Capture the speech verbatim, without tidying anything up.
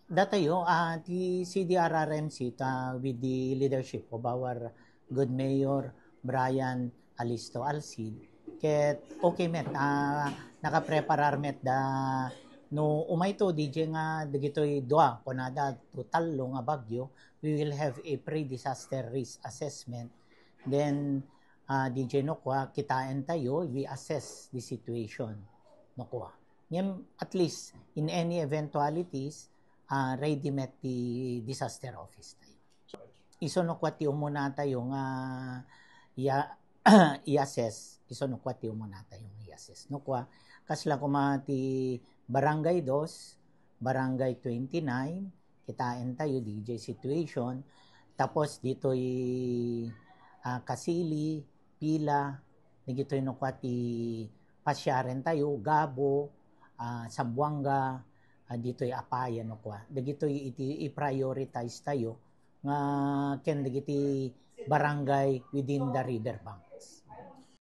Datayo, ah, ti C D R R M C ta with the leadership of our good mayor, Brian Alisto Alcid. Ket okay met, ah, nakapreparar met da no umayto D J nga dagitoy dua, kunada to tallo nga bagyo, we will have a pre-disaster risk assessment. Then, ah, D J no kua, kitaen tayo, we assess the situation no kua. Ngem, at least, in any eventualities, ah, ready met ti disaster office tayo. Isu no kua ti umuna tayo nga iya-, i-assess, isu no kua ti umuna tayo nga i-assess. No kua, kasla koma ti Barangay Dos, Barangay twenty-nine, kitaen tayo, D J situation. Tapos ditoy, ah, Kasili, Pila, dagitoy no kua ti pasiaren tayo, Gabo, ah, Zamboanga, ah, ditoy Apaya no kua. Dagitoy iti i-prioritize tayo nga ken dagiti barangay within the river bank.